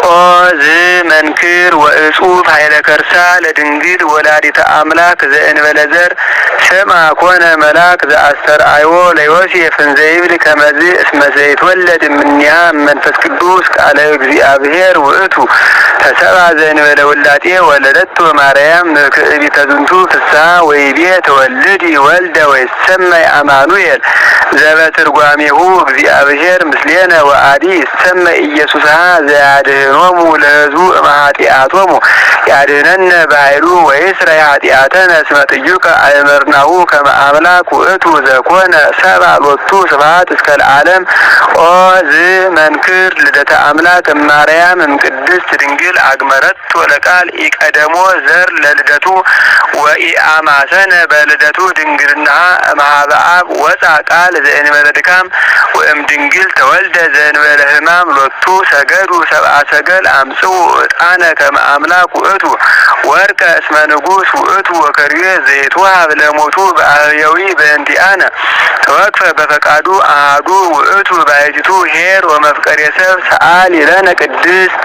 ኦ ዝ መንክር ወእጹብ ኃይለ ከርሳ ለድንግል ወላዲተ አምላክ ዘእንበለ ዘር ስምዐ ኮነ መልአክ ዘአስተርአዮ ለዮሴፍ እንዘ ይብል ከመዝ እስመ ዘይትወለድ እምኔሃ እመንፈስ ቅዱስ ቃለ እግዚአብሔር ውእቱ ተሰብአ ዘእንበለ ውላጤ ወለደቶ ማርያም ምክዕቢተ ዝንቱ ፍስሐ ወይቤ ተወልዲ ወልደ ወይሰመይ አማኑኤል ዘበትርጓሜሁ እግዚአብሔር ምስሌነ ወአዲ ይሰመይ ኢየሱስሃ ዘያድህኖሙ ለሕዝቡ እምኃጢአቶሙ ያድህነነ በኃይሉ ወይስረይ ኃጢአተነ እስመ ጥዩቀ አእመርናሁ ከመ አምላክ ውእቱ ዘኮነ ሰብአ ሎቱ ስብሐት እስከ ለዓለም። ኦ ዝ መንክር ልደተ አምላክ እማርያም እምቅድስት ድንግል አግመረቶ ለቃል ኢቀደሞ ዘር ለልደቱ ወኢአማሰነ በልደቱ ድንግልናሃ እምኀበ አብ ወፃ ቃል ዘእንበለ ድካም ወእም ድንግል ተወልደ ዘእንበለ ሕማም ሎቱ ሰገዱ ሰብአ ሰገል አምጽኡ ዕጣነ ከመ አምላክ ውእቱ ወርቀ እስመ ንጉሥ ውእቱ ወከርቤ ዘይትወሃብ ለሞቱ በአህየዊ በእንቲአነ ተወክፈ በፈቃዱ አሐዱ ውእቱ ባሕቲቱ ኄር ወመፍቀሬ ሰብ ሰአሊ ለነ ቅድስት።